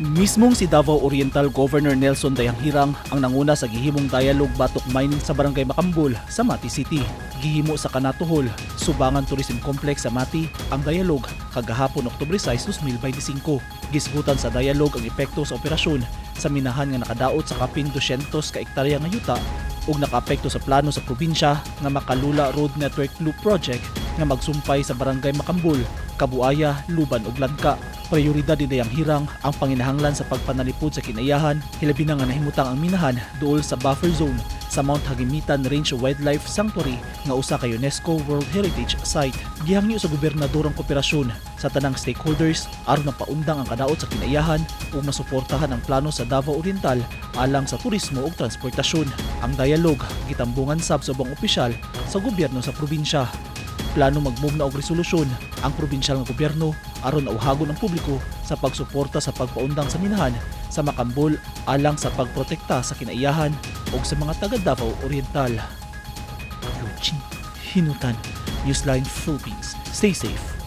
Mismong si Davao Oriental Governor Nelson Dayanghirang ang nanguna sa gihimong dialogue batok mining sa Barangay Makambol sa Mati City. Gihimo sa Canato Hall, Subangan Tourism Complex sa Mati ang dialogue kagahapon, Oktubre 6, 2025. Gisgutan sa dialogue ang epekto sa operasyon sa minahan nga nakadaot sa kapin 200 ka ektarya nga yuta ug nakaapekto sa plano sa probinsya nga Makalula Road Network Loop Project nga magsumpay sa Barangay Makambol, Kabuaya, Luban ug Lanka. Prioridad ni Dayanghirang ang panginahanglan sa pagpanalipod sa kinaiyahan, hilabi na nga nahimutang ang minahan duol sa buffer zone sa Mount Hagimitan Range Wildlife Sanctuary nga usa ka UNESCO World Heritage Site. Gihangyo sa gobernador ang kooperasyon sa tanang stakeholders aron mapaundang ang kadaot sa kinaiyahan ug masuportahan ang plano sa Davao Oriental alang sa turismo ug transportasyon. Ang dialogue gitambungan sab sa ubang opisyal sa gobyerno sa probinsya. Plano magmugna og resolusyon ang probinsyal nga gobyerno aron nauhagon ang publiko sa pagsuporta sa pagpaundang sa minahan sa Makambol alang sa pagprotekta sa kinaiyahan ug sa mga taga Davao Oriental. Eugene Hinutan, Newsline Philippines. Stay safe.